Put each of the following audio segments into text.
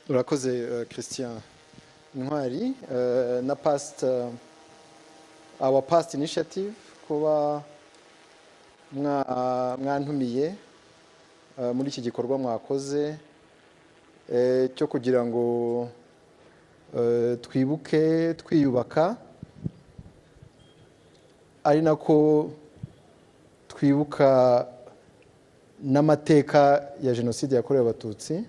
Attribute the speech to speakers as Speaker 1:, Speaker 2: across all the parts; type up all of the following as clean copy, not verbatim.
Speaker 1: Urakoze, Christian Ntwari, na past Our Past Initiative kuba mwantumiye muri iki gikorwa mwakoze cyo kugira ngo twibuke twiyubaka, ari nako twibuka n'amateka ya Jenoside yakorewe Abatutsi.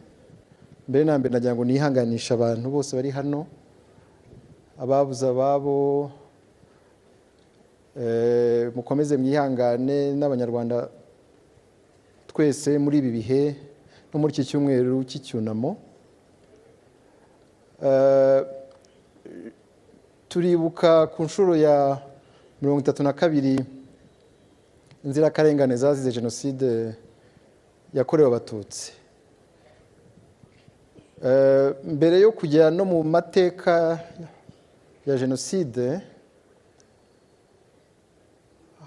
Speaker 1: Mbere na mbere, nagira ngo nihanganishe abantu bose bari hano, ababuze ababo, mukomeze mwihangane n'Abanyarwanda twese muri ibi bihe no muri iki cyumweru cy'icyunamo. Turibuka ku nshuro ya 32 inzirakarengane zazize Jenoside yakorewe Abatutsi. Mbere yo kujya no mu mateka ya jenoside,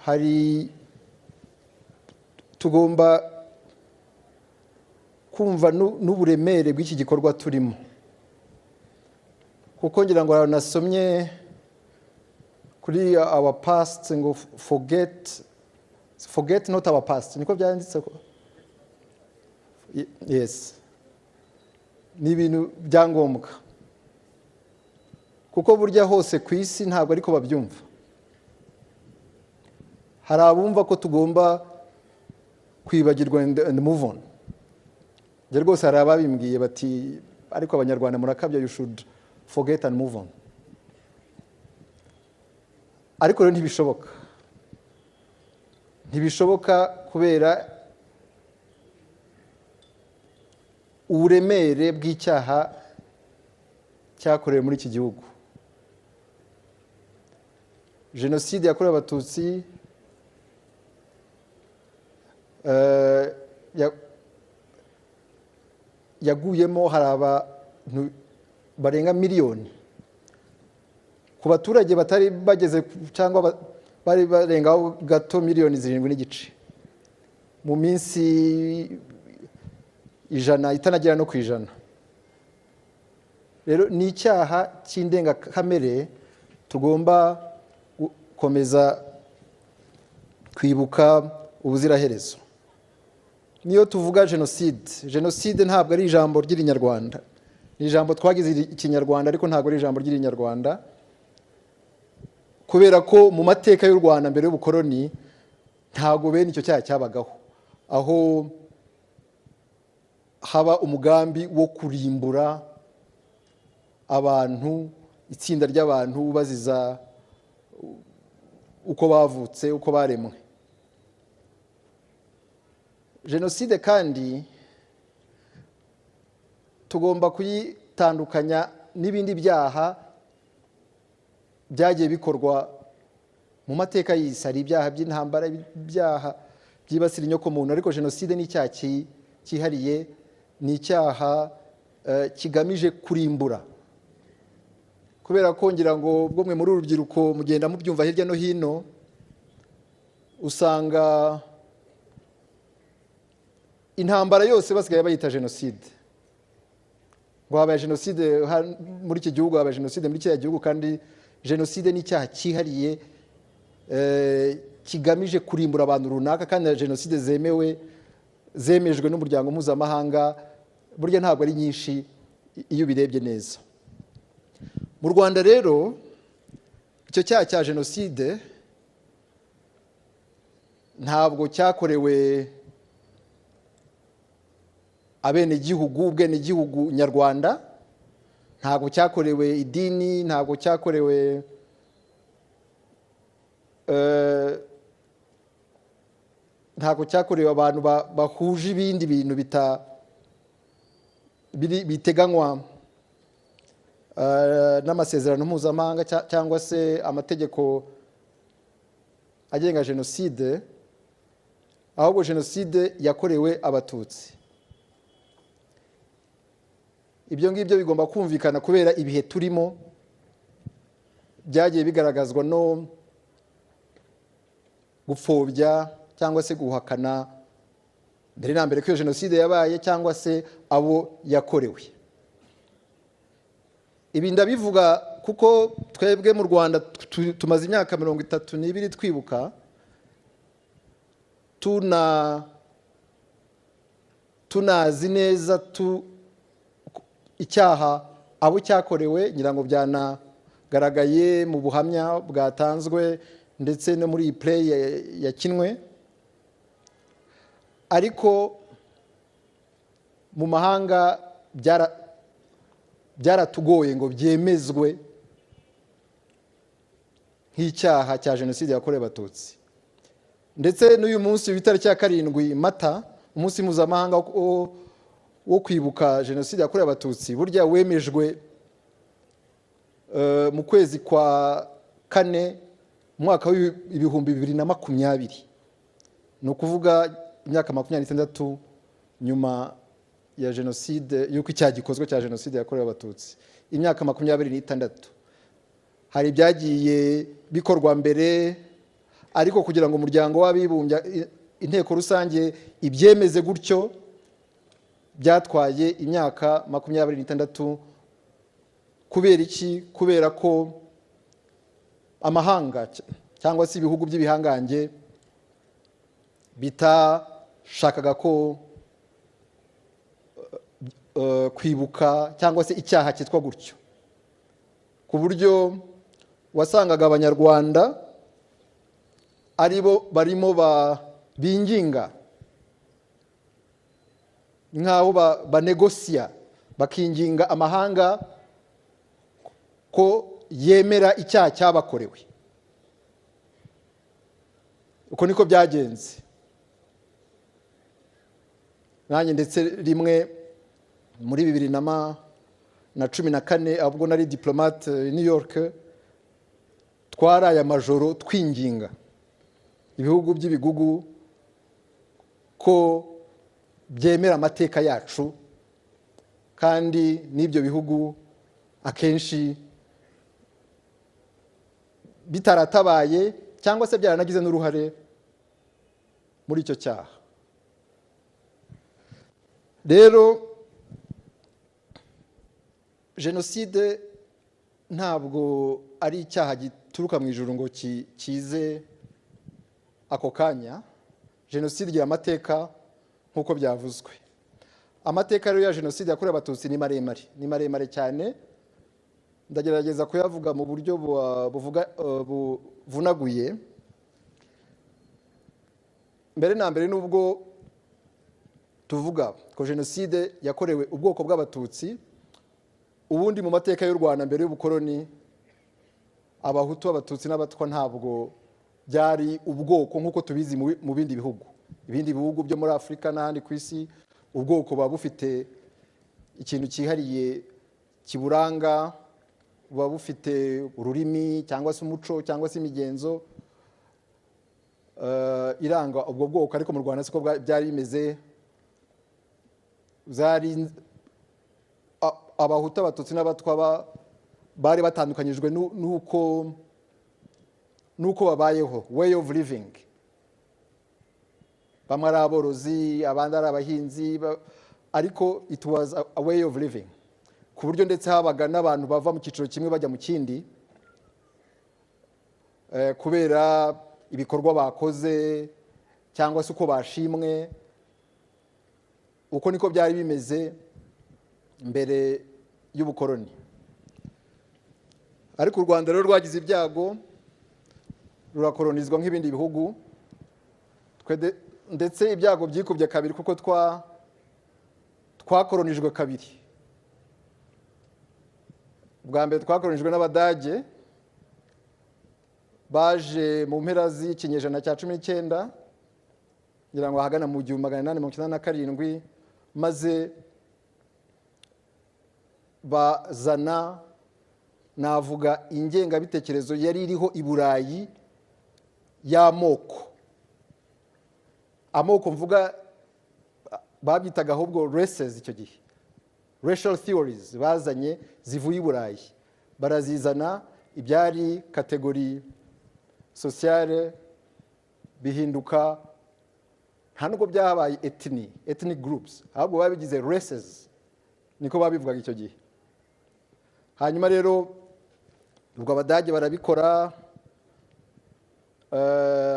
Speaker 1: hari tugomba kumva n'uburemere bw'iki gikorwa turimo, kuko ngira ngo nasomye kuri Our Past ngo "Forget not our past", niko byanditse. Yes, ni ibintu bya ngombwa, kuko burya hose ku isi ntabwo ariko babyumva. Hari abumva ko tugomba kwibagirwa and move on. Njye rwose hari ababimbwiye bati: "Ariko Abanyarwanda murakabya, you should forget and move on." Ariko rero ntibishoboka, ntibishoboka kubera uburemere bw'icyaha cyakorewe muri iki gihugu. Jenoside yakorewe Abatutsi yaguyemo, hari abantu barenga miliyoni ku baturage batari bageze cyangwa bari barengaho gato miliyoni 7.5 mu minsi 100 itanagera no ku 100. Rero ni icyaha cy'indengakamere tugomba gukomeza kwibuka ubuziraherezo. Niyo tuvuga jenoside, jenoside ntabwo ari ijambo ry'Irinyarwanda. Ni ijambo twagize Ikinyarwanda, ariko ntabwo ari ijambo ry'Irinyarwanda, kubera ko mu mateka y'u Rwanda mbere y'ubukoroni ntabwo bene icyo cyaha cyabagaho, aho haba umugambi wo kurimbura abantu, itsinda ry'abantu, baziza uko bavutse, uko baremwe. Jenoside kandi tugomba kuyitandukanya n'ibindi byaha byagiye bikorwa mu mateka y'isi. Hari ibyaha by'intambara, ibyaha byibasira inyokomuntu, ariko jenoside ni icyaha cyihariye, ni icyaha kigamije kurimbura. Kubera ko ngira ngo ubwo mwe muri uru rubyiruko mugenda mubyumva hirya no hino, usanga intambara yose basigaye bayita jenoside, ngo habaye jenoside muri iki gihugu, habaye jenoside muri kiriya gihugu. Kandi jenoside ni icyaha cyihariye kigamije kurimbura abantu runaka. Kandi na jenoside zemewe, zemejwe n'umuryango mpuzamahanga, burya ntabwo ari nyinshi iyo ubirebye neza. Mu Rwanda rero, icyo cyaha cya jenoside ntabwo cyakorewe abenegihugu, ubwenegihugu nyarwanda, ntabwo cyakorewe idini, ntabwo cyakorewe abantu bahuje ibindi bintu biteganywa n'amasezerano mpuzamahanga cyangwa se amategeko agenga jenoside. Ahubwo jenoside yakorewe Abatutsi. Ibyo ngibyo bigomba kumvikana kubera ibihe turimo, byagiye bigaragazwa no gupfobya cyangwa se guhakana mbere na mbere ko iyo jenoside yabaye cyangwa se abo yakorewe. Ibi ndabivuga kuko twebwe mu Rwanda tumaze imyaka 32 twibuka, tunazi neza icyaha abo cyakorewe, ngira ngo byanagaragaye mu buhamya bwatanzwe ndetse no muri iyi play yakinwe. Ariko mu mahanga byaratugoye ngo byemezwe nk'icyaha cya jenoside yakorewe Abatutsi. Ndetse n'uyu munsi w'itariki ya 7 Mata, umunsi mpuzamahanga wo kwibuka jenoside yakorewe Abatutsi, burya wemejwe mu kwezi kwa 4 mu mwaka w'2020, ni ukuvuga imyaka 26 nyuma ya jenoside, y'uko icyaha gikozwe cya jenoside yakorewe Abatutsi, imyaka 26. Hari ibyagiye bikorwa mbere, ariko kugira ngo umuryango w'abibumbye, inteko rusange ibyemeze gutyo, byatwaye imyaka 26. Kubera iki? Kubera ko amahanga cyangwa se ibihugu by'ibihangange bitashakaga ko kwibuka cyangwa se icyaha cyitwa gutyo, ku buryo wasangaga Abanyarwanda aribo barimo binginga, nk'aho banegosiya, bakinginga amahanga ko yemera icyaha cyabakorewe. Uko niko byagenze. Nanjye ndetse rimwe muri 2014, ahubwo nari diplomate i New York, twaraye amajoro twinginga ibihugu by'ibigugu ko byemera amateka yacu, kandi n'ibyo bihugu akenshi bitaratabaye cyangwa se byaranagize n'uruhare muri icyo cyaha. Rero jenoside ntabwo ari icyaha gituruka mu ijuru ngo kize ako kanya. Jenoside igira amateka nk'uko byavuzwe. Amateka rero ya jenoside yakorewe Abatutsi ni maremare, ni maremare cyane. Ndagerageza kuyavuga mu buryo buvunaguye. Mbere na mbere, nubwo tuvuga ko jenoside yakorewe ubwoko bw'Abatutsi, ubundi mu mateka y'u Rwanda mbere y'ubukoloni, Abahutu, Abatutsi n'Abatwa ntabwo byari ubwoko nk'uko tubizi mu bindi bihugu. Ibindi bihugu byo muri Afurika n'ahandi ku isi, ubwoko buba bufite ikintu cyihariye kiburanga, buba bufite ururimi cyangwa se umuco cyangwa se imigenzo iranga ubwo bwoko. Ariko mu Rwanda siko byari bimeze. Zari Abahutu, Abatutsi n'Abatwa bari batandukanyijwe nuko babayeho, way of living. Bamwe ari aborozi, abandi ari abahinzi, ariko it was a way of living, ku buryo ndetse habaga n'abantu bava mu cyiciro kimwe bajya mu kindi kubera ibikorwa bakoze cyangwa se uko bashimwe. Uko niko byari bimeze mbere y'ubukoloni. Ariko u Rwanda rero rwagize ibyago, rurakolonizwa nk'ibindi bihugu, ndetse ibyago byikubye kabiri kuko twakolonijwe kabiri. Bwa mbere twakolonijwe n'Abadage baje mu mpera z'ikinyejana cya 19, ngira ngo ahagana mu 1897, maze bazana, navuga, ingengabitekerezo yari iriho i Burayi y'amoko. Amoko mvuga babyitaga ahubwo races icyo gihe, racial theories bazanye zivuye i Burayi, barazizana, ibyari catégories sociales bihinduka, nta nubwo byabaye ethnic groups, ahubwo babigize races, niko babivugaga icyo gihe. Hanyuma rero ubwo Abadage barabikora,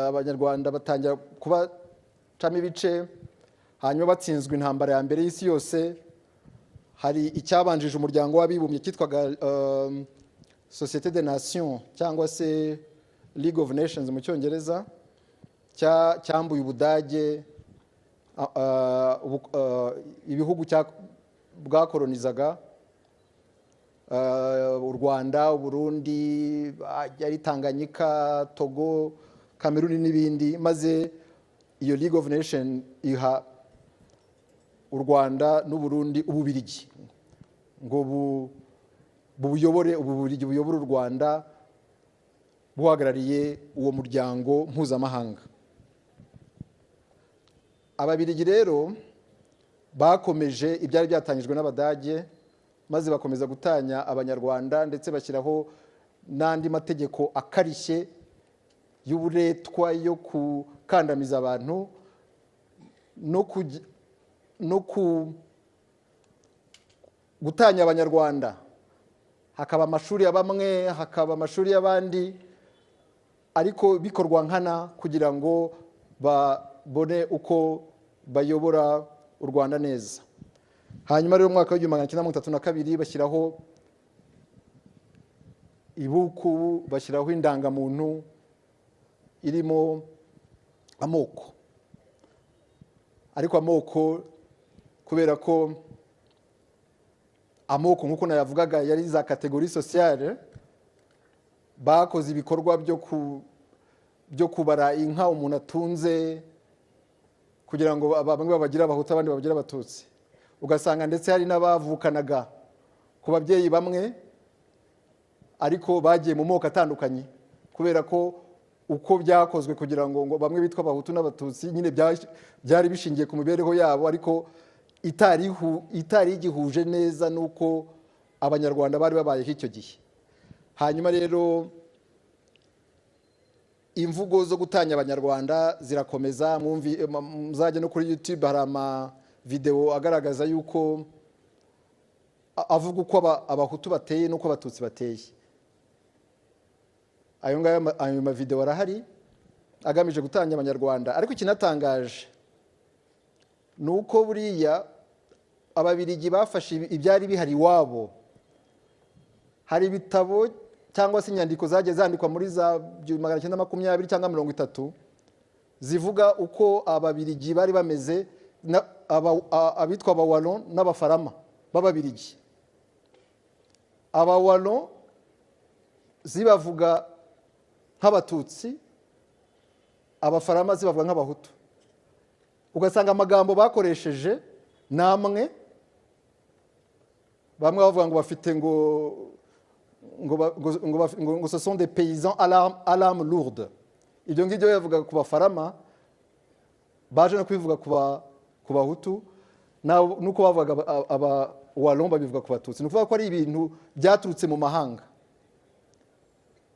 Speaker 1: Abanyarwanda batangira kubacamo ibice. Hanyuma batsinzwe intambara ya mbere y'isi yose, hari icyabanjije Umuryango w'Abibumbye cyitwaga Société des Nations cyangwa se League of Nations mu Cyongereza, cyambuye Ubudage ibihugu bwakolonizaga, u Rwanda, Uburundi, yari Tanganyika, Togo, Kameruni n'ibindi. Maze iyo League of Nations iha u Rwanda n'Uburundi Ububirigi ngo bubuyobore, Ububirigi buyobore u Rwanda buhagarariye uwo muryango mpuzamahanga. Ababirigi rero bakomeje ibyari byatangijwe n'Abadage, maze bakomeza gutanya Abanyarwanda, ndetse bashyiraho n'andi mategeko akarishye y'uburetwa, yo gukandamiza abantu no gutanya Abanyarwanda, hakaba amashuri ya bamwe, hakaba amashuri y'abandi, ariko bikorwa nkana kugira ngo babone uko bayobora u Rwanda neza. Hanyuma rero mu mwaka wa 1932 bashyiraho ibuku, bashyiraho indangamuntu irimo amoko. Ariko amoko, kubera ko amoko nk'uko nayavugaga yari za catégories sociales, bakoze ibikorwa byo kubara inka umuntu atunze kugira ngo bamwe babagire Abahutu, abandi babagire Abatutsi. Ugasanga ndetse hari n'abavukanaga ku babyeyi bamwe ariko bagiye mu moko atandukanye, kubera ko uko byakozwe kugira ngo bamwe bitwa Abahutu n'Abatutsi nyine byari bishingiye ku mibereho yabo, ariko itari igihuje neza n'uko Abanyarwanda bari babayeho icyo gihe. Hanyuma rero imvugo zo gutanya Abanyarwanda zirakomeza. Muzajya no kuri YouTube, hari amavidewo agaragaza yuko avuga uko Abahutu bateye n'uko Abatutsi bateye. Ayo ngayo, ayo mavidewo arahari agamije gutanya Abanyarwanda. Ariko ikinatangaje ni uko buriya Ababirigi bafashe ibyari bihari iwabo. Hari ibitabo cyangwa se inyandiko zagiye zandikwa muri za 1920 cyangwa 30 zivuga uko Ababirigi bari bameze, abitwa Abawalon n'Abafarama b'Ababirigi. Abawalon zibavuga nk'Abatutsi, Abafarama zibavuga nk'Abahutu. Ugasanga amagambo bakoresheje ni amwe. Bamwe bavuga ngo bafite ngo ce sont des paysans à l'âme lourde. Ibyo ngibyo bavuga ku Bafarama, baje no kubivuga ku Bahutu, nuko bavugaga aba Wallon babivuga ku Batutsi. Ni ukuvuga ko ari ibintu byaturutse mu mahanga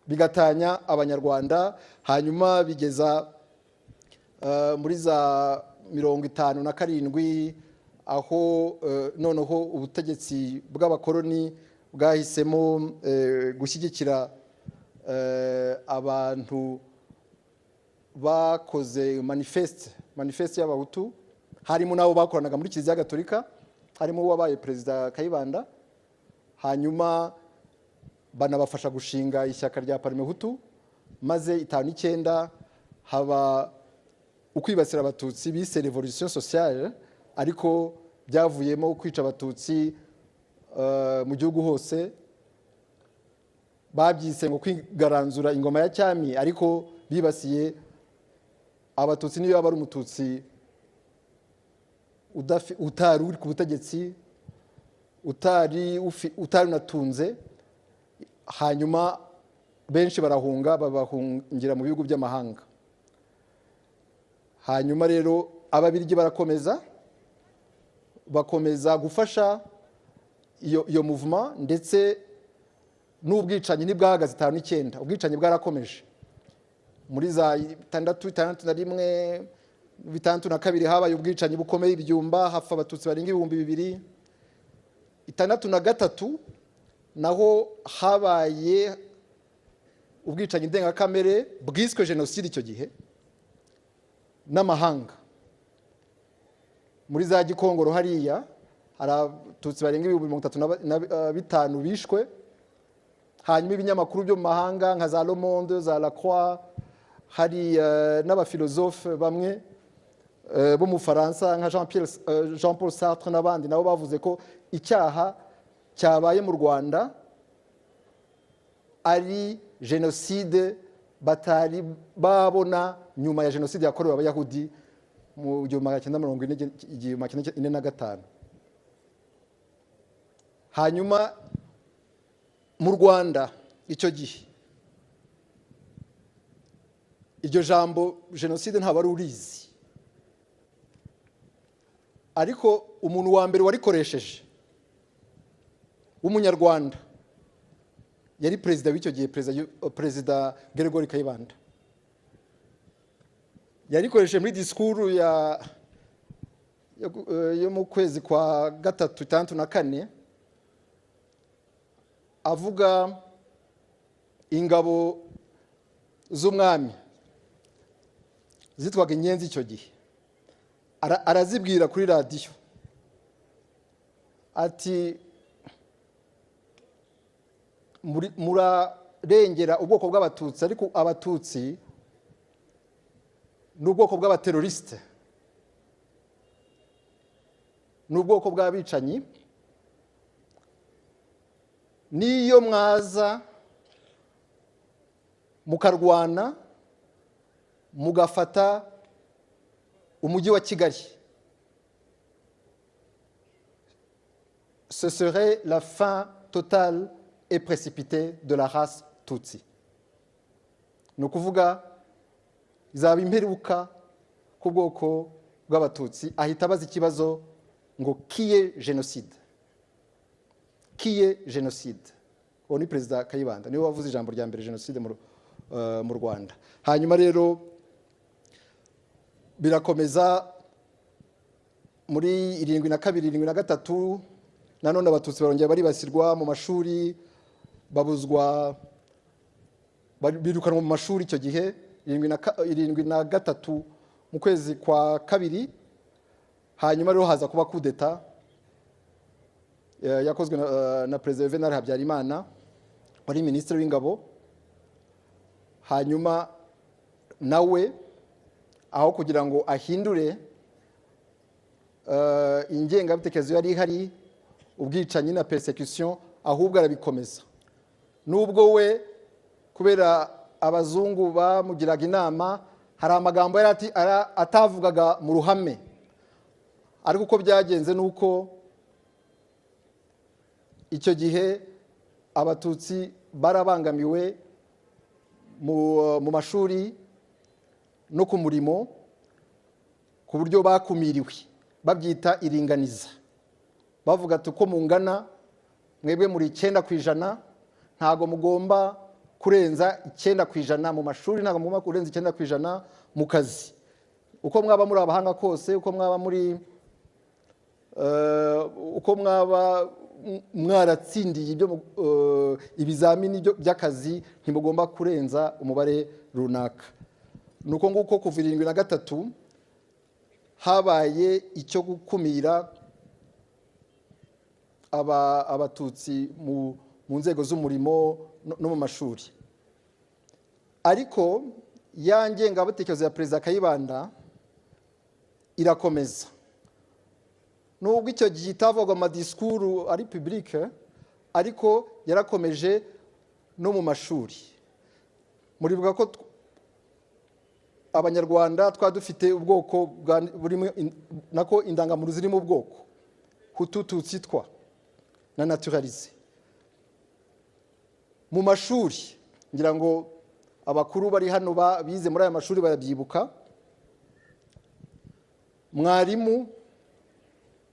Speaker 1: bigatanya Abanyarwanda. Hanyuma bigeza muri za 57, aho noneho ubutegetsi bw'abakoloni bwahisemo gushyigikira abantu bakoze manifeste y'Abahutu, harimo n'abo bakoranaga muri Kiliziya Gatolika, harimo uwabaye Perezida Kayibanda. Hanyuma banabafasha gushinga ishyaka rya Parmehutu, maze 59 haba ukwibasira Abatutsi bise révolution sociale, ariko byavuyemo kwica Abatutsi mu gihugu hose. Babyise ngo kwigaranzura ingoma ya cyami, ariko bibasiye Abatutsi. Niyo yaba ari Umututsi utari uri ku butegetsi, utari unatunze. Hanyuma benshi barahunga, babahungira mu bihugu by'amahanga. Hanyuma rero Ababirigi barakomeza, bakomeza gufasha iyo mouvement, ndetse n'ubwicanyi ntibwahagaze. 59 ubwicanyi bwarakomeje. Muri za 60, 61, 62 habaye ubwicanyi bukomeye i Byumba, hapfa Abatutsi barenga 2000. 63 Naho habaye ubwicanyi ndengakamere bwiswe jenoside icyo gihe n'amahanga. Muri za Gikongoro hariya hari Abatutsi barenga 35,000 bishwe. Hanyuma ibinyamakuru byo mu mahanga nka za Le Monde, za La Croix, hari n'abafilozofe bamwe bo mu Faransa nka Jean Paul Sartre n'abandi, nabo bavuze ko icyaha cyabaye mu Rwanda ari jenoside batari babona nyuma ya jenoside yakorewe Abayahudi mu 1940, 1945. Hanyuma mu Rwanda icyo gihe iryo jambo jenoside ntabwo wari urizi, ariko umuntu wa mbere warikoresheje w'Umunyarwanda yari perezida w'icyo gihe, Perezida Gregory Kayibanda. Yarikoresheje muri disikuru yo mu kwezi kwa gatatu 64, avuga ingabo z'umwami zitwaga Inyenzi icyo gihe. Arazibwira kuri radiyo ati: "Murarengera ubwoko bw'Abatutsi, ariko Abatutsi ni ubwoko bw'abaterorisite, ni ubwoko bw'abicanyi. N'iyo mwaza mukarwana mugafata umujyi wa Kigali, ce serait la fin totale et précipitée de la race tutsi." Ni ukuvuga izaba imperuka ku bwoko bw'Abatutsi. Ahita abaza ikibazo ngo: "Qui est génocide? Qui est génocide?" Uwo ni Perezida Kayibanda, niwe wavuze ijambo rya mbere jenoside mu Rwanda. Hanyuma rero birakomeza. Muri 72, 73, nanone Abatutsi barongera baribasirwa mu mashuri, babuzwa, birukanwa mu mashuri icyo gihe 73 mu kwezi kwa kabiri. Hanyuma rero haza kuba kudeta yakozwe na Perezida Juvenal Habyarimana wari minisitiri w'ingabo. Hanyuma nawe aho kugira ngo ahindure ingengabitekerezo yari ihari, ubwicanyi na persecution, ahubwo arabikomeza, nubwo we kubera abazungu bamugiraga inama hari amagambo yari atavugaga mu ruhame. Ariko uko byagenze ni uko icyo gihe Abatutsi barabangamiwe mu mashuri no ku murimo, ku buryo bakumiriwe, babyita iringaniza. Bavuga ati: "Uko mungana mwebwe muri 9%, ntabwo mugomba kurenza 9% mu mashuri, ntabwo mugomba kurenza 9% mu kazi, uko mwaba muri abahanga kose, uko mwaba mwaratsindiye ibyo ibizamini by'akazi, ntimugomba kurenza umubare runaka." Ni uko nguko kuva 73 habaye icyo gukumira Abatutsi mu nzego z'umurimo no mu mashuri. Ariko ya ngengabitekerezo ya Perezida Kayibanda irakomeza, nubwo icyo gihe itavugwa mu madisikuru ari publique, ariko yarakomeje no mu mashuri. Muribuka ko Abanyarwanda twari dufite ubwoko burimo nako indangamuntu zirimo ubwoko Hutu, Tutsi, Twa na naturalisé. Mu mashuri, ngira ngo abakuru bari hano bize muri aya mashuri barabyibuka, mwarimu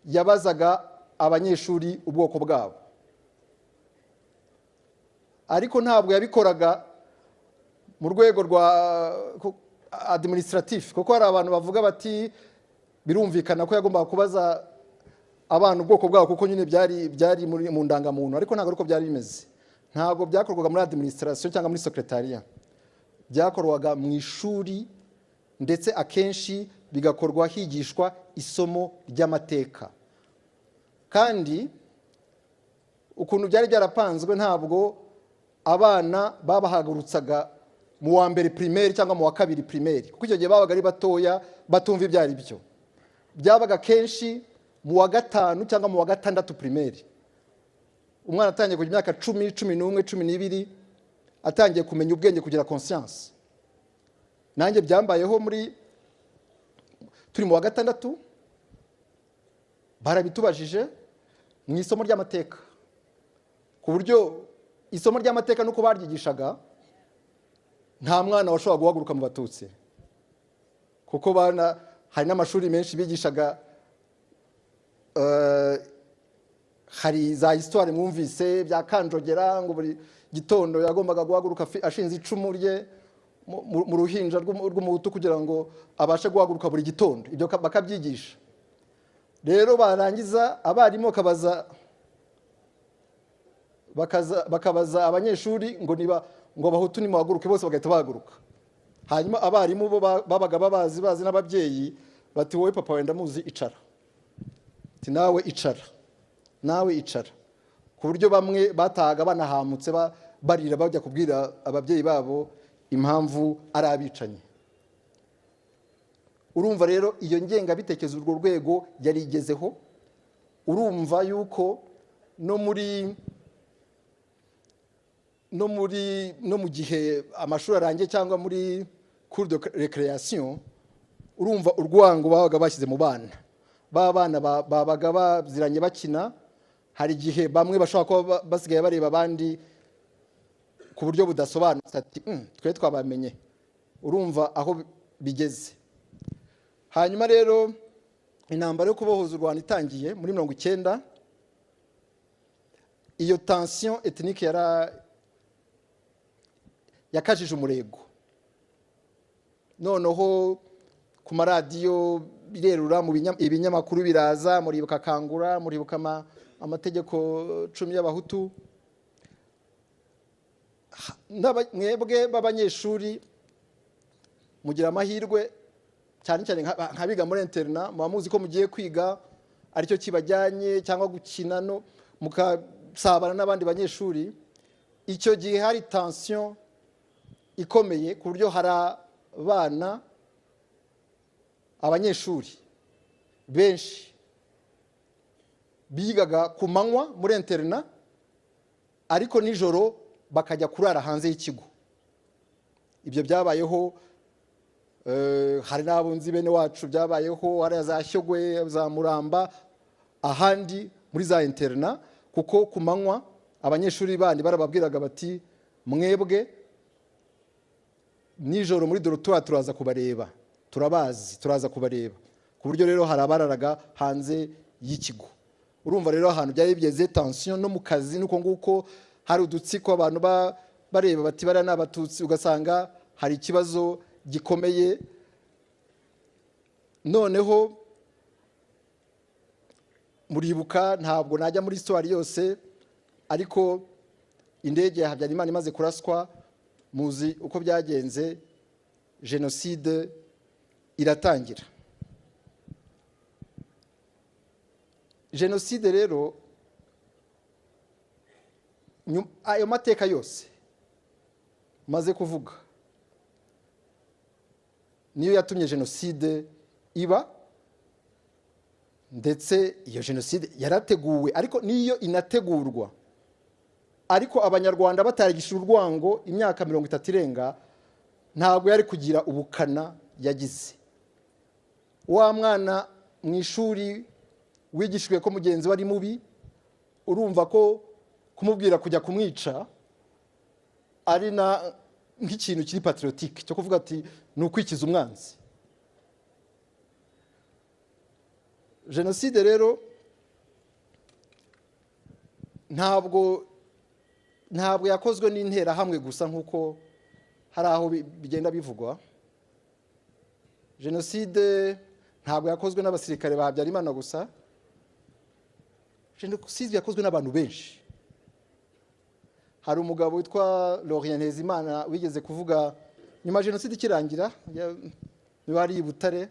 Speaker 1: yabazaga abanyeshuri ubwoko bwabo, ariko ntabwo yabikoraga mu rwego rwa administratif, kuko hari abantu bavuga bati birumvikana ko yagombaga kubaza. abana ubwoko bwabo, kuko nyine byari mu ndangamuntu, ariko ntabwo ariko byari bimeze. Ntabwo byakorwaga muri administration cyangwa muri secretariat, byakorwaga mu ishuri, ndetse akenshi bigakorwa higishwa isomo ry'amateka. Kandi ukuntu byari byarapanzwe, ntabwo abana babahagurutsaga mu wa mbere primaire cyangwa mu wa kabiri primaire, kuko icyo gihe babaga ari batoya batumva ibyo ari byo. Byabaga kenshi mu wa gatanu cyangwa mu wa gatandatu primaire. Umwana atangiye kugira imyaka 10, 11, 12, atangiye kumenya ubwenge, kugira conscience. Nanjye byambayeho muri turi mu wa gatandatu, barabitubajije mu isomo ry'amateka, ku buryo isomo ry'amateka nuko baryigishaga nta mwana washoboraga guhaguruka mu Batutsi, kuko bana hari n'amashuri menshi bigishaga, hari za histoire mwumvise bya Kanjogera, ngo buri gitondo yagombaga guhaguruka ashinze icumu rye mu ruhinja rw'umuhutu kugira ngo abashe guhaguruka buri gitondo. Ibyo bakabyigisha. Rero barangiza abarimu bakabaza abanyeshuri ngo niba ngo abahutu nimuhaguruke, bose bagahita bahaguruka. Hanyuma abarimu bo babaga babazi, bazi n'ababyeyi, bati wowe papa wenda muzi, icara, ati nawe icara, nawe icara, ku buryo bamwe batahaga banahamutse barira bajya kubwira ababyeyi babo impamvu ari abicanyi. Urumva rero iyo ngengabitekerezo urwo rwego yarigezeho. Urumva yuko no mu gihe amashuri arangiye cyangwa muri cours de récréation, urumva urwango babaga bashyize mu bana. Ba bana babaga baziranye bakina, hari igihe bamwe bashobora kuba basigaye bareba abandi ku buryo budasobanutse, ati twe twabamenye. Urumva aho bigeze. Hanyuma rero intambara yo kubohoza u Rwanda itangiye muri 90, iyo tension ethnique yakajije umurego. Noneho ku maradiyo birerura, mu ibinyamakuru biraza, muribuka Kangura, muribuka amategeko 10 y'abahutu. Mwebwe b'abanyeshuri mugira amahirwe, cyane cyane nkabiga muri interna, muba muzi ko mugiye kwiga aricyo kibajyanye, cyangwa gukina no mukasabana n'abandi banyeshuri. Icyo gihe hari tension ikomeye, ku buryo hari abana, abanyeshuri benshi bigaga ku manywa muri interna, ariko nijoro bakajya kurara hanze y'ikigo. Ibyo byabayeho, hari n'abo nzi bene wacu byabayeho, hari za Shyogwe, za Muramba, ahandi muri za interna, kuko ku manywa abanyeshuri bandi barababwiraga bati mwebwe nijoro muri dortoir turaza kubareba, turabazi, turaza kubareba. Ku buryo rero hari abararaga hanze y'ikigo. Urumva rero ahantu byari bigeze, tension no mu kazi nuko nguko, hari udutsiko abantu bareba bati bariya ni abatutsi, ugasanga hari ikibazo gikomeye. Noneho muribuka, ntabwo najya muri histoire yose, ariko indege ya Habyarimana imaze kuraswa, muzi uko byagenze, jenoside iratangira. Jenoside rero, ayo mateka yose maze kuvuga niyo yatumye jenoside iba, ndetse iyo jenoside yarateguwe, ariko niyo inategurwa, ariko abanyarwanda batarigisha urwango imyaka 30 irenga, ntabwo yari kugira ubukana yagize. Wa mwana mu ishuri wigishijwe ko mugenzi we ari mubi, urumva ko kumubwira kujya kumwica ari na nk'ikintu kiri patriotique cyo kuvuga ati ni ukwikiza umwanzi. Jenoside rero ntabwo yakozwe n'interahamwe gusa nkuko hari aho bigenda bivugwa. Jenoside ntabwo yakozwe n'abasirikare ba Habyarimana gusa. Jenoside yakozwe n'abantu benshi. Hari umugabo witwa Laurent Ntezimana wigeze kuvuga nyuma ya jenoside ikirangira, niba ari i Butare,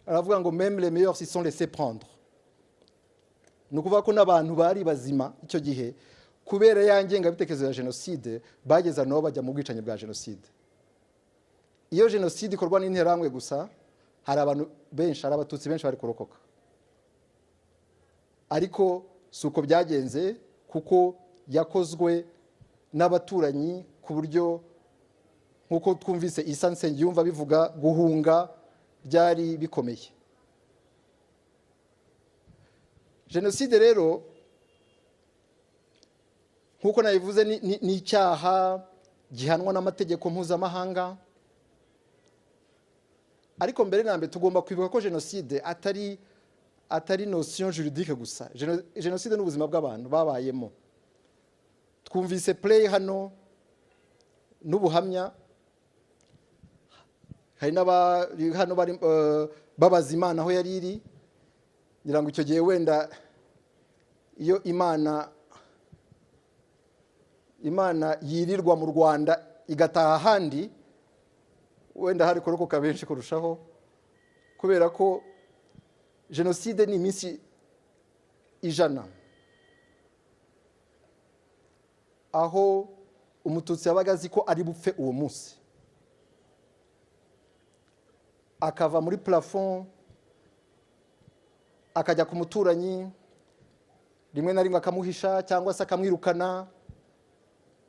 Speaker 1: aravuga ngo: "Même les meilleurs s'y sont laissés prendre." Ni ukuvuga ko n'abantu bari bazima icyo gihe, kubera ya ngengabitekerezo ya jenoside, bageze nabo bajya mu bwicanyi bwa jenoside. Iyo jenoside ikorwa n'Interahamwe gusa, hari abantu benshi, hari Abatutsi benshi bari kurokoka, ariko si uko byagenze, kuko yakozwe n'abaturanyi, ku buryo nk'uko twumvise Isa Nsengiyumva bivuga, guhunga byari bikomeye. Jenoside rero, nk'uko nabivuze, ni icyaha gihanwa n'amategeko mpuzamahanga. Ariko mbere na mbere tugomba kwibuka ko jenoside atari notion juridique gusa. Jenoside ni ubuzima bw'abantu babayemo. Twumvise play hano n'ubuhamya. Hari n'abari hano bari babaza Imana aho yari iri. Ngira ngo icyo gihe wenda iyo Imana yirirwa mu Rwanda igataha ahandi, wenda hari kurokoka benshi kurushaho, kubera ko jenoside ni iminsi 100 aho Umututsi yabaga azi ko ari bupfe uwo munsi, akava muri plafond akajya ku muturanyi, rimwe na rimwe akamuhisha cyangwa se akamwirukana,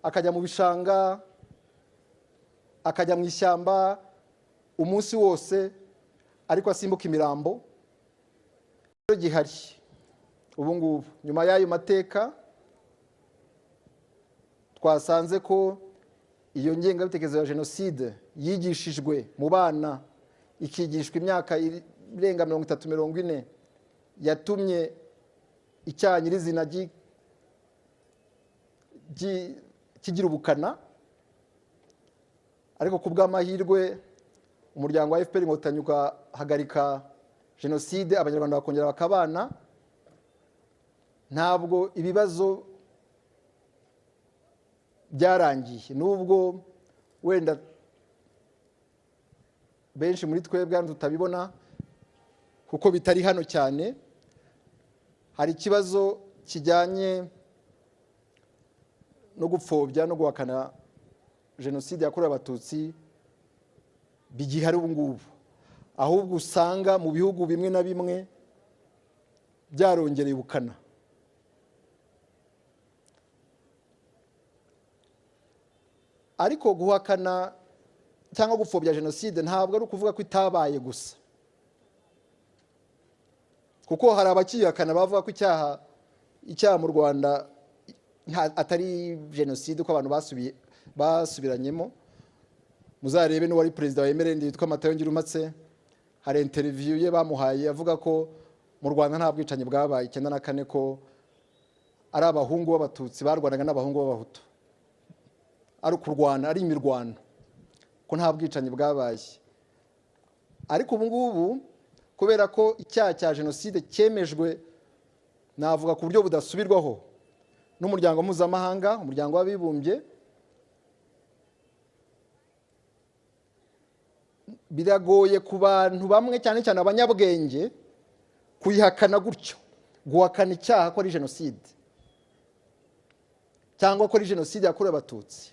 Speaker 1: akajya mu bishanga, akajya mu ishyamba umunsi wose, ariko asimbuka imirambo. Gihari ubu ngubu, nyuma y'ayo mateka, twasanze ko iyo ngengabitekerezo ya jenoside yigishijwe mu bana, ikigishwa imyaka irenga 30, 40, yatumye icyaha nyirizina kigira ubukana. Ariko ku bw'amahirwe, umuryango wa FPR Inkotanyi ugahagarika jenoside, Abanyarwanda bakongera bakabana. Ntabwo ibibazo byarangiye, nubwo wenda benshi muri twebwe hano tutabibona kuko bitari hano cyane. Hari ikibazo kijyanye no gupfobya no guhakana jenoside yakorewe Abatutsi bigihari ubu ngubu, ahubwo usanga mu bihugu bimwe na bimwe byarongereye ubukana. Ariko guhakana cyangwa gupfobya jenoside ntabwo ari ukuvuga ko itabaye gusa, kuko hari abakiyihakana bavuga ko icyaha mu Rwanda atari jenoside, ko abantu basubiranyemo. Muzarebe n'uwari perezida wa MRND witwa Matayo Ngirumpatse, hari interview ye bamuhaye avuga ko mu Rwanda nta bwicanyi bwabaye 94, ko ari abahungu b'Abatutsi barwanaga n'abahungu b'Abahutu, ari ukurwana, ari imirwano, ko nta bwicanyi bwabaye. Ariko ubu ngubu, kubera ko icyaha cya jenoside cyemejwe, navuga ku buryo budasubirwaho, n'umuryango mpuzamahanga, Umuryango w'Abibumbye, biragoye ku bantu bamwe, cyane cyane abanyabwenge, kuyihakana gutyo, guhakana icyaha ko ari jenoside cyangwa ko ari jenoside yakorewe Abatutsi.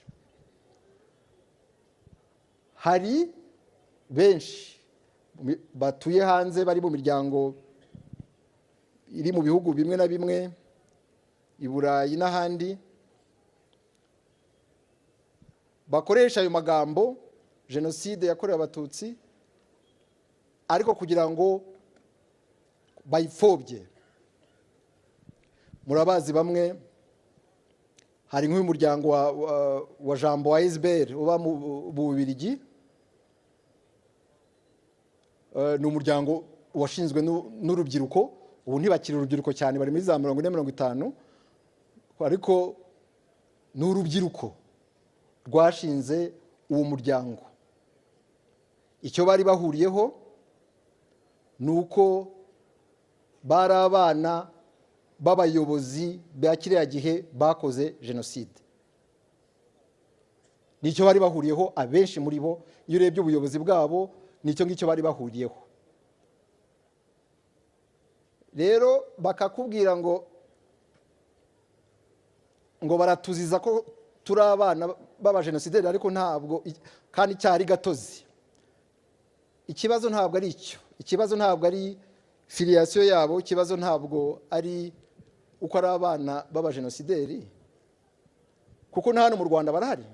Speaker 1: Hari benshi batuye hanze, bari mu miryango iri mu bihugu bimwe na bimwe i Burayi n'ahandi, bakoresha ayo magambo jenoside yakorewe Abatutsi, ariko kugira ngo bayipfobye. Murabazi bamwe, hari nk'uyu muryango wa Jambo wa Isbert uba mu Bubiligi. Ni umuryango washinzwe n'urubyiruko. Ubu ntibakiri urubyiruko cyane, bari muri za 40, 50, ariko ni urubyiruko rwashinze uwo muryango. Icyo bari bahuriyeho ni uko bari abana b'abayobozi ba kiriya gihe bakoze jenoside. Nicyo bari bahuriyeho abenshi muri bo, iyo urebye ubuyobozi bwabo nicyo ngicyo bari bahuriyeho. Rero bakakubwira ngo baratuziza ko turi abana b'abajenosideri, ariko ntabwo, kandi cyari gatozi. Ikibazo ntabwo ari icyo, ikibazo ntabwo ari filiyasiyo yabo, ikibazo ntabwo ari uko ari abana b'abajenosideri, kuko na hano mu Rwanda barahari.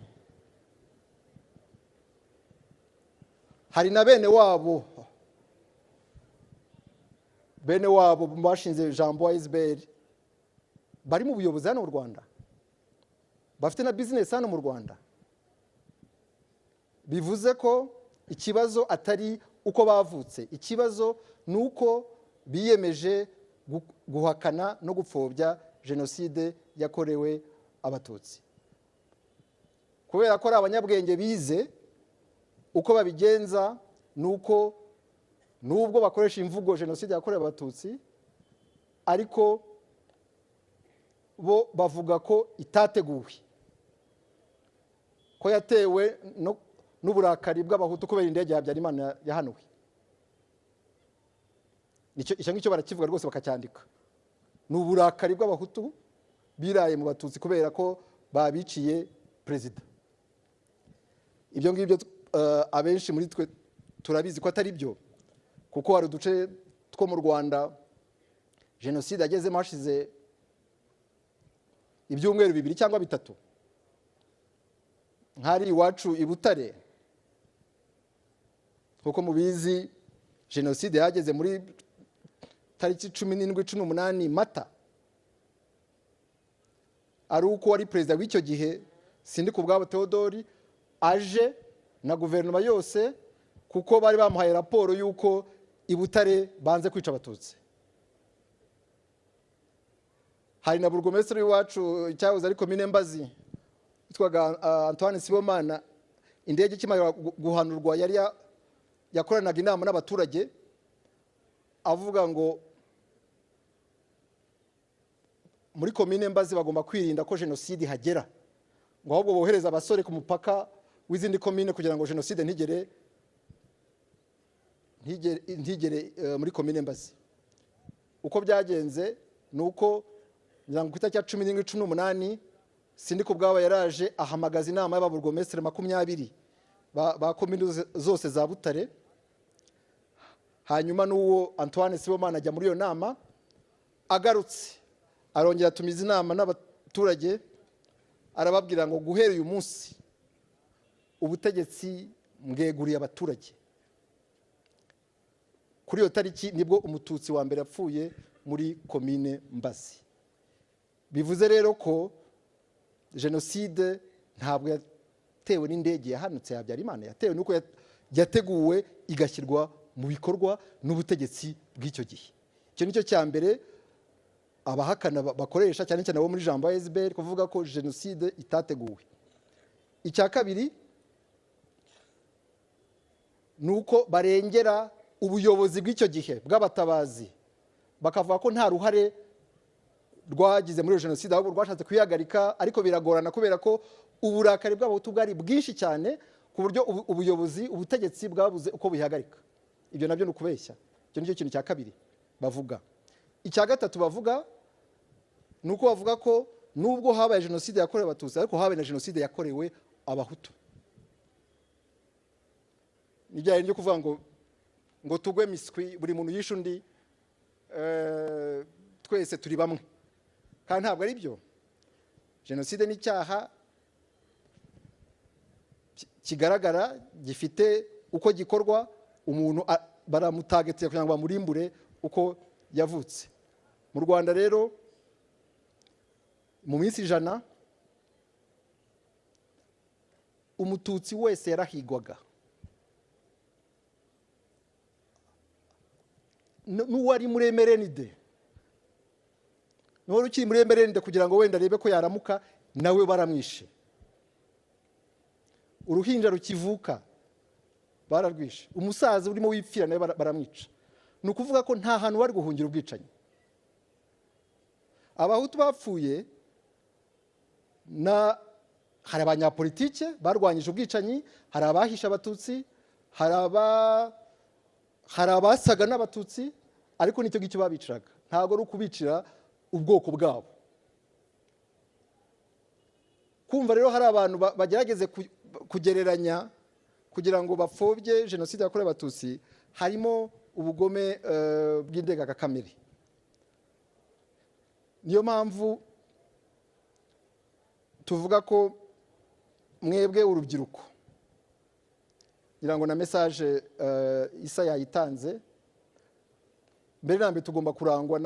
Speaker 1: Hari na bene wabo bashinze Jambo ASBL bari mu buyobozi hano mu Rwanda, bafite na business hano mu Rwanda. Bivuze ko ikibazo atari uko bavutse, ikibazo ni uko biyemeje guhakana no gupfobya jenoside yakorewe Abatutsi. Kubera ko ari abanyabwenge bize, uko babigenza ni uko nubwo bakoresha imvugo jenoside yakorewe Abatutsi, ariko bo bavuga ko itateguwe, ko yatewe n'uburakari bw'Abahutu kubera indege ya Habyarimana yahanuwe. Icyo ngicyo barakivuga rwose bakacyandika. Ni uburakari bw'Abahutu biraye mu Batutsi kubera ko babiciye perezida. Ibyo ngibyo abenshi muri twe turabizi ko atari byo, kuko hari uduce two mu Rwanda jenoside yagezemo hashize ibyumweru 2 cyangwa 3. Nkari iwacu i Butare, kuko mubizi jenoside yageze muri tariki 17 18 Mata, ari uko wari perezida w'icyo gihe Sindikubwabo Theodore aje na guverinoma yose, kuko bari bamuhaye raporo y'uko i Butare banze kwica Abatutsi. Hari na burugomesitiri w'iwacu cyahoze ari komine Mbazi witwaga Antoine Sibomana, indege ikimara guhanurwa yari yakoranaga inama n'abaturage avuga ngo muri komine Mbazi bagomba kwirinda ko jenoside ihagera, ngo ahubwo bohereza abasore ku mupaka w'izindi komine kugira ngo jenoside ntigere muri komine Mbazi. Uko byagenze nuko ngira ngo ku itariki ya 17 18 Sindikubwabo yaraje ahamagaza inama y'ababurugomesitiri 20 ba komine zose za Butare, hanyuma n'uwo Antoine Sibomana ajya muri iyo nama. Agarutse arongera atumiza inama n'abaturage, arababwira ngo guhera uyu munsi ubutegetsi mbweguriye abaturage. Kuri iyo tariki nibwo Umututsi wa mbere yapfuye muri komine Mbazi. Bivuze rero ko jenoside ntabwo yatewe n'indege yahanutse ya Habyarimana, yatewe nuko yateguwe igashyirwa mu bikorwa n'ubutegetsi bw'icyo gihe. Icyo nicyo cya mbere abahakana bakoresha, cyane cyane abo muri Jambo ASBL, kuvuga ko jenoside itateguwe. Icya kabiri nuko barengera ubuyobozi bw'icyo gihe bw'abatabazi, bakavuga ko nta ruhare rwagize muri jenoside, ahubwo rwashatse kuyihagarika, ariko biragorana kubera ko uburakari bw'Abahutu bwari bwinshi cyane ku buryo ubuyobozi ubutegetsi bwabuze uko buyihagarika. Ibyo nabyo ni ukubeshya. Icyo nicyo kintu cya kabiri bavuga. Icya gatatu bavuga nuko bavuga ko nubwo habaye jenoside yakorewe Abatutsi, ariko habaye na jenoside yakorewe Abahutu. Nibyo byo kuvuga ngo tugwe miswi, buri muntu yishe undi, twese turi bamwe. Kandi ntabwo ari byo. Jenoside ni icyaha kigaragara, gifite uko gikorwa, umuntu baramutageteye kugira ngo bamurimbure uko yavutse. Mu Rwanda rero mu minsi 100 Umututsi wese yarahigwaga. N'uwari muri MRND, n'uwari ukiri muri MRND kugira ngo wenda arebe ko yaramuka, nawe baramwishe. Uruhinja rukivuka bararwishe, umusaza urimo wipfira nawe baramwica. Ni ukuvuga ko nta hantu bari guhungira ubwicanyi. Abahutu bapfuye na hari abanyapolitike barwanyije ubwicanyi, hari abahisha Abatutsi, hari abasaga n'Abatutsi, ariko nicyo ngicyo babiciraga, ntabwo ari ukubicira ubwoko bwabo. Kumva rero hari abantu bagerageze kugereranya kugira ngo bapfobye jenoside yakorewe Abatutsi, harimo ubugome bw'indengakamere. Niyo mpamvu tuvuga ko mwebwe urubyiruko, ngira ngo na message Isa yayitanze, mbere na mbere tugomba kurangwa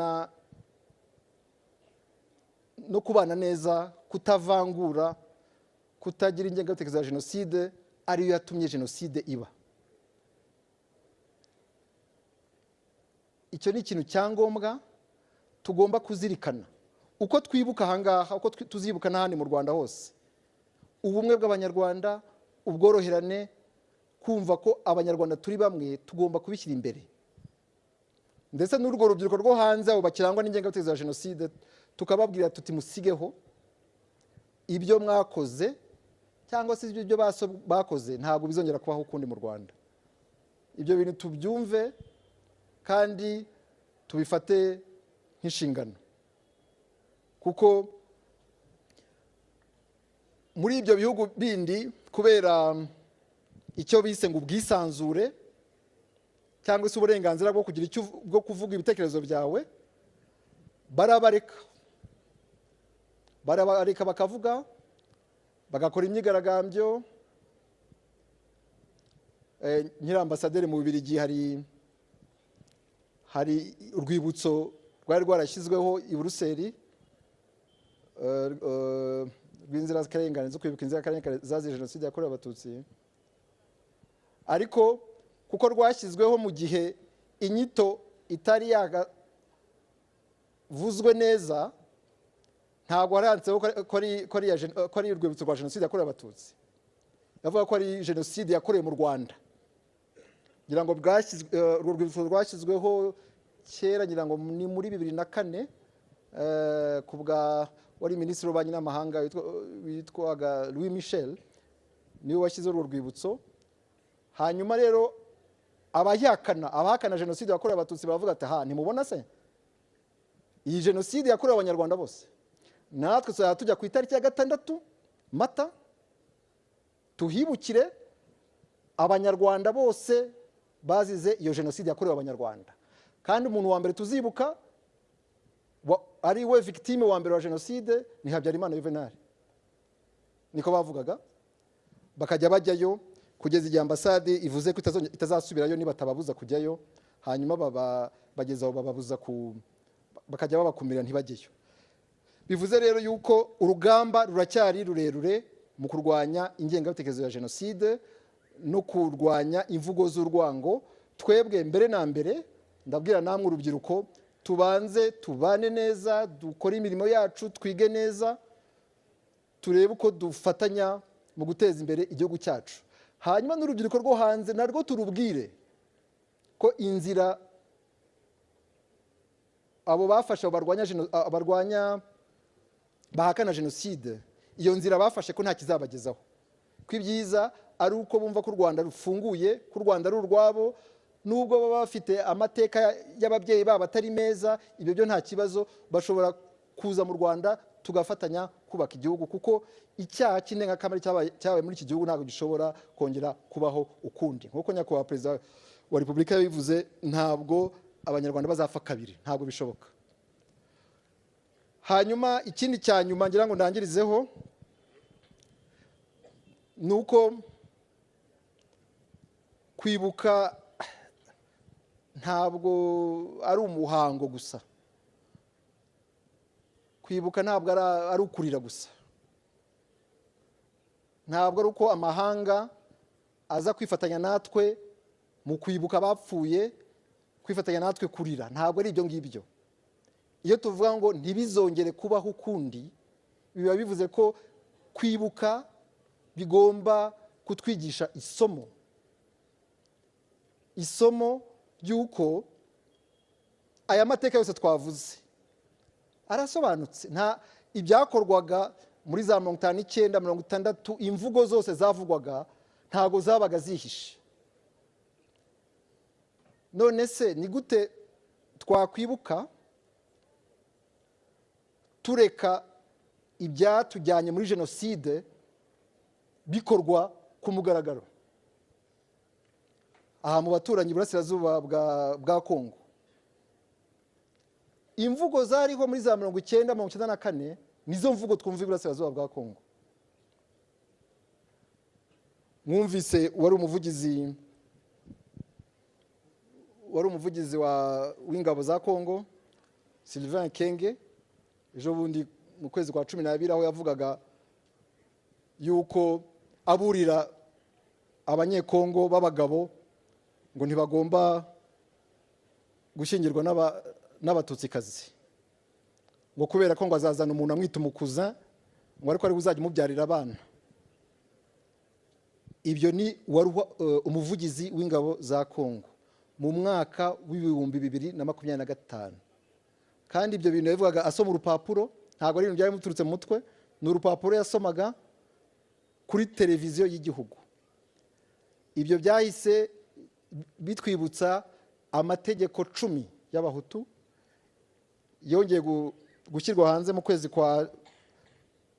Speaker 1: no kubana neza, kutavangura, kutagira ingengabitekerezo ya jenoside ariyo yatumye jenoside iba. Icyo ni ikintu cyangombwa tugomba kuzirikana. Uko twibuka ahangaha, uko tuzibuka n'ahandi mu Rwanda hose, ubumwe bw'Abanyarwanda, ubworoherane, kumva ko Abanyarwanda turi bamwe, tugomba kubishyira imbere. Ndetse n'urwo rubyiruko rwo hanze abo bakirangwa n'ingengabitekerezo ya jenoside, tukababwira tuti musigeho ibyo mwakoze cyangwa se ibyo bakoze, ntabwo bizongera kubaho ukundi mu Rwanda. Ibyo bintu tubyumve kandi tubifate nk'inshingano, kuko muri ibyo bihugu bindi kubera icyo bise ngo ubwisanzure cyangwa se uburenganzira bwo kugira icyo bwo kuvuga ibitekerezo byawe, barabareka bakavuga, bagakora imyigaragambyo. Nyiri ambasaderi mu Bubiligi hari urwibutso rwari rwarashyizweho i Buruseli rw'inzirakarengane zo kwibuka inzirakarengane zazize jenoside yakorewe Abatutsi, ariko kuko rwashyizweho mu gihe inyito itari yagavuzwe neza, ntabwo haranditseho ko ari urwibutso rwa jenoside yakorewe Abatutsi, bavuga ko ari jenoside yakorewe mu Rwanda. Ngira ngo urwo rwibutso rwashyizweho kera, ngira ngo ni muri 2004, ku bwa wari minisitiri w'ububanyi n'amahanga witwaga Louis Michel, niwe washyizeho urwo rwibutso. Hanyuma rero abahakana jenoside yakorewe Abatutsi baravuga ati ha, ntimubona se iyi jenoside yakorewe Abanyarwanda bose, natwe tuzajya tujya ku itariki ya 6 Mata tuhibukire Abanyarwanda bose bazize iyo jenoside yakorewe Abanyarwanda. Kandi umuntu wa mbere tuzibuka ari we victime wa mbere wa jenoside ni Habyarimana Juvenal, niko bavugaga. Bakajya bajyayo kugeza igihe ambasade ivuze ko itazasubirayo niba batababuza kujyayo, hanyuma bageza aho bababuza bakajya babakumira ntibajyeyo. Bivuze rero yuko urugamba ruracyari rurerure mu kurwanya ingengabitekerezo ya jenoside no kurwanya imvugo z'urwango. Twebwe mbere na mbere ndabwira namwe urubyiruko, tubanze tubane neza, dukore imirimo yacu, twige neza, turebe uko dufatanya mu guteza imbere igihugu cyacu. Hanyuma n'urubyiruko rwo hanze narwo turubwire ko inzira abo bafashe barwanya bahakana jenoside, iyo nzira bafashe ko nta kizabagezaho, ko ibyiza ari uko bumva ko u Rwanda rufunguye, ko u Rwanda ari urwabo, nubwo baba bafite amateka y'ababyeyi babo atari meza, ibyo byo nta kibazo, bashobora kuza mu Rwanda tugafatanya kubaka igihugu, kuko icyaha cy'indengakamere cyabaye muri iki gihugu ntabwo gishobora kongera kubaho ukundi. Nk'uko nyakubahwa Perezida wa Repubulika yabivuze, ntabwo Abanyarwanda bazapfa kabiri, ntabwo bishoboka. Hanyuma ikindi cya nyuma ngira ngo ndangirizeho nuko kwibuka ntabwo ari umuhango gusa, kwibuka ntabwo ari ukurira gusa, ntabwo ari uko amahanga aza kwifatanya natwe mu kwibuka abapfuye, kwifatanya natwe kurira, ntabwo ari ibyo ngibyo. Iyo tuvuga ngo ntibizongere kubaho ukundi, biba bivuze ko kwibuka bigomba kutwigisha isomo, isomo ry'uko aya mateka yose twavuze Arasobanutse. Nta ibyakorwaga muri za 59, 60, imvugo zose zavugwaga ntago zabaga zihishe. None se ni gute twakwibuka tureka ibyatujyanye muri jenoside bikorwa ku mugaragaro aha mu baturanyi burasirazuba bwa Kongo? Imvugo zariho muri za 90, 94 nizo mvugo twumva iburasirazuba bwa Kongo. Mwumvise wari umuvugizi w'ingabo za Kongo Sylvain Kenge ejo bundi mu kwezi kwa 12, aho yavugaga yuko aburira abanyekongo b'abagabo ngo ntibagomba gushyingirwa n'abatutsikazi, ngo kubera ko ngo azazana umuntu amwita umukuza, ngo ariko ari uzajya umubyarira abana. Ibyo ni wari umuvugizi w'ingabo za Kongo mu mwaka w'2025. Kandi ibyo bintu yavugaga asoma urupapuro, ntabwo ari ibintu byari bimuturutse mu mutwe, ni urupapuro yasomaga kuri televiziyo y'igihugu. Ibyo byahise bitwibutsa amategeko 10 y'abahutu yongeye gushyirwa hanze mu kwezi kwa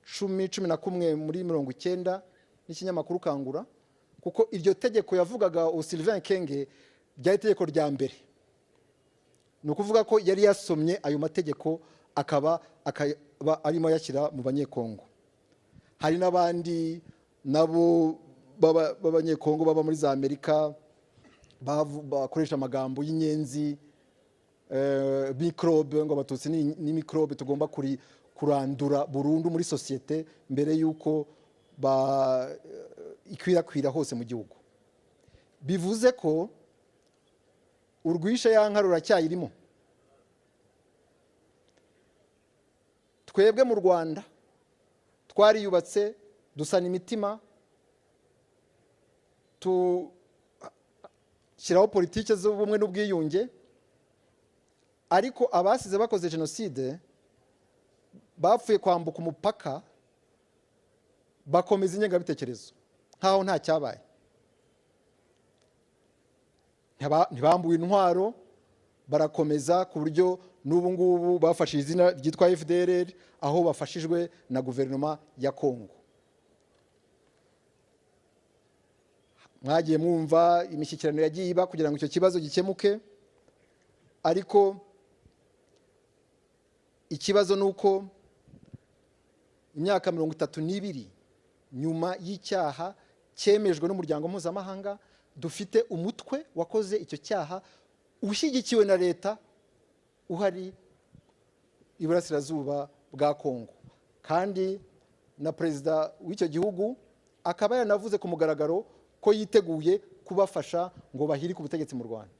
Speaker 1: 10, 11 muri 90 n'ikinyamakuru Kangura, kuko iryo tegeko yavugaga Sylvain Kenge ryari itegeko rya mbere. Ni ukuvuga ko yari yasomye ayo mategeko akaba arimo yashyira mu banyekongo. Hari n'abandi nabo b'abanyekongo baba muri za Amerika bakoresha amagambo y'inyenzi, microbe, ngo abatutsi ni microbe tugomba kurandura burundu muri sosiyete mbere yuko ikwirakwira hose mu gihugu. Bivuze ko urwishe ya nka ruracyayirimo. Twebwe mu Rwanda twariyubatse, dusana imitima, tushyiraho politike z'ubumwe n'ubwiyunge, ariko abasize bakoze jenoside bapfuye kwambuka umupaka bakomeza ingengabitekerezo nkaho nta cyabaye. Ntibambuwe intwaro, barakomeza ku buryo n'ubu ngubu bafashe izina ryitwa FDLR, aho bafashijwe na guverinoma ya Kongo. Mwagiye mwumva imishyikirano yagiye iba kugira ngo icyo kibazo gikemuke, ariko ikibazo nuko imyaka 32 nyuma y'icyaha cyemejwe n'umuryango mpuzamahanga, dufite umutwe wakoze icyo cyaha ushyigikiwe na leta uhari iburasirazuba bwa Kongo. Kandi na perezida w'icyo gihugu akaba yanavuze ku mugaragaro ko yiteguye kubafasha ngo bahirike ubutegetsi mu Rwanda.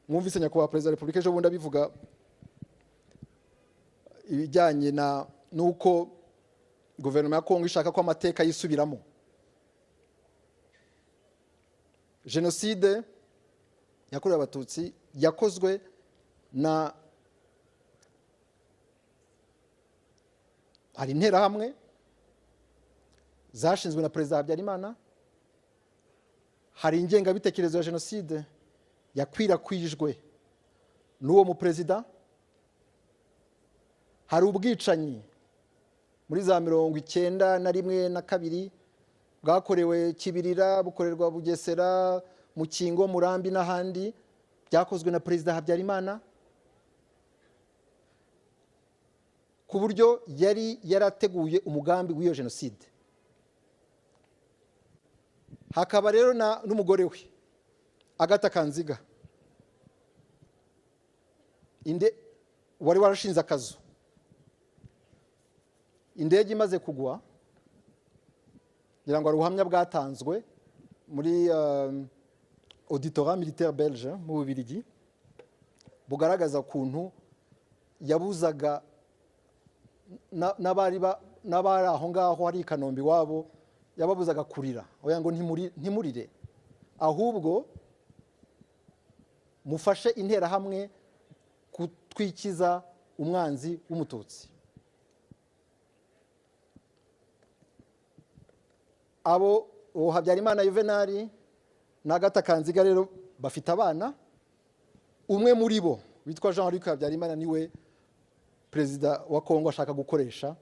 Speaker 1: Mwumvise nyakubahwa perezida wa Repubulika ejo bundi abivuga ibijyanye na nuko guverinoma ya Kongo ishaka ko amateka yisubiramo. Jenoside yakorewe abatutsi yakozwe na hari interahamwe zashinzwe na perezida Habyarimana, hari ingengabitekerezo ya jenoside yakwirakwijwe n'uwo mu perezida, hari ubwicanyi muri za 91 na 2 bwakorewe Kibirira, bukorerwa Bugesera, Mukingo, Murambi n'ahandi, byakozwe na perezida Habyarimana, ku buryo yari yarateguye umugambi w'iyo jenoside. Hakaba rero n'umugore we Agatha Kanziga inde wari warashinze akazu. Indege imaze kugwa, ngira ngo ubuhamya bwatanzwe muri auditorat militaire belge mu Bubiligi, bugaragaza ukuntu yabuzaga n'abari aho ngaho hari i Kanombe iwabo, yababuzaga kurira, oya ngo ntimurire, ahubwo mufashe interahamwe kutwikiza umwanzi w'Umututsi. Abo uwo Habyarimana Yuvenali na Agatha Kanziga rero bafite abana, umwe muri bo witwa Jean Luc Habyarimana niwe perezida wa Kongo ashaka gukoresha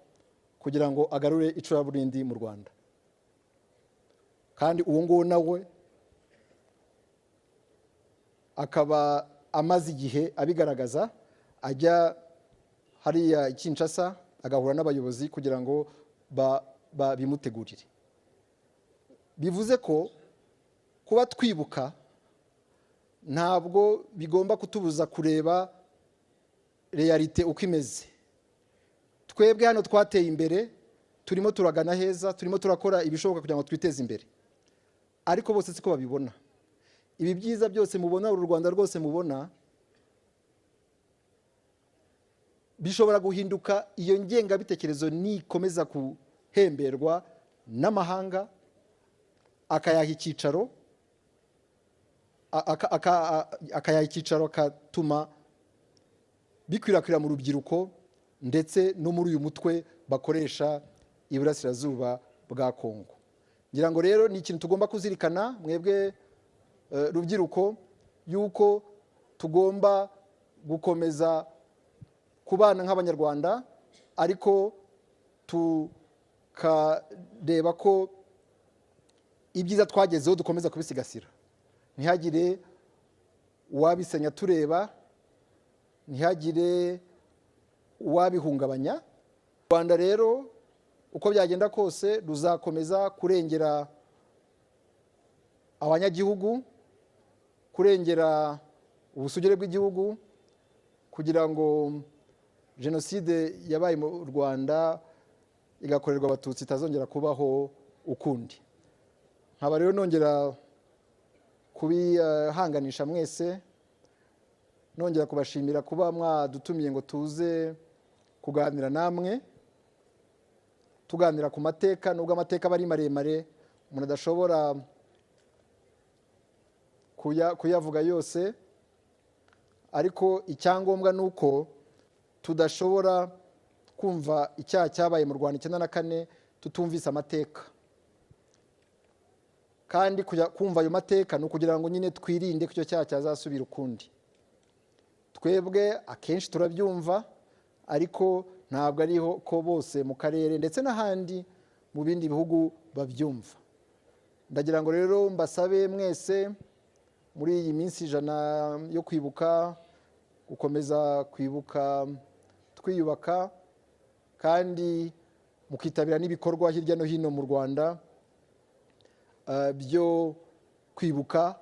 Speaker 1: kugira ngo agarure icuraburindi mu Rwanda. Kandi uwo nguwo nawe akaba amaze igihe abigaragaza, ajya hariya i Kinshasa agahura n'abayobozi kugira ngo babimutegurire. Bivuze ko kuba twibuka ntabwo bigomba kutubuza kureba realite uko imeze. Twebwe hano twateye imbere, turimo turagana heza, turimo turakora ibishoboka kugira ngo twiteze imbere, ariko bose siko babibona. Ibi byiza byose mubona, uru Rwanda rwose mubona, bishobora guhinduka iyo ngengabitekerezo nikomeza guhemberwa n'amahanga, akayaha icyicaro, akayaha icyicaro akatuma bikwirakwira mu rubyiruko ndetse no muri uyu mutwe bakoresha iburasirazuba bwa Kongo. Ngira ngo rero ni ikintu tugomba kuzirikana mwebwe rubyiruko, yuko tugomba gukomeza kubana nk'Abanyarwanda, ariko tukareba ko ibyiza twagezeho dukomeza kubisigasira, ntihagire uwabisenya tureba, ntihagire uwabihungabanya. U Rwanda rero uko byagenda kose ruzakomeza kurengera abanyagihugu, kurengera ubusugire bw'igihugu, kugira ngo jenoside yabaye mu Rwanda igakorerwa Abatutsi itazongera kubaho ukundi. Nkaba rero nongera kubihanganisha mwese, nongera kubashimira kuba mwadutumiye ngo tuze kuganira namwe, tuganira ku mateka, nubwo amateka aba ari maremare umuntu adashobora kuyavuga yose, ariko icyangombwa ni uko tudashobora kumva icyaha cyabaye mu Rwanda 94 tutumvise amateka. Kandi kumva ayo mateka ni ukugira ngo nyine twirinde ko icyo cyaha cyazasubira ukundi. Twebwe akenshi turabyumva, ariko ntabwo ariho ko bose mu karere ndetse n'ahandi mu bindi bihugu babyumva. Ndagira ngo rero mbasabe mwese muri iyi minsi 100 yo kwibuka, gukomeza kwibuka twiyubaka, kandi mukitabira n'ibikorwa hirya no hino mu Rwanda byo kwibuka,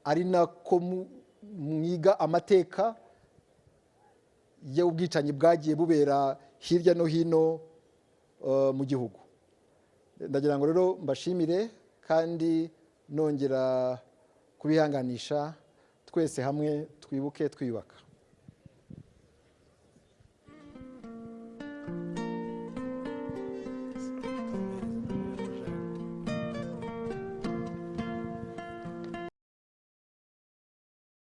Speaker 1: ari nako mwiga amateka y'ubwicanyi bwagiye bubera hirya no hino mu gihugu. Ndagira ngo rero mbashimire kandi nongera kubihanganisha, twese hamwe twibuke twiyubaka.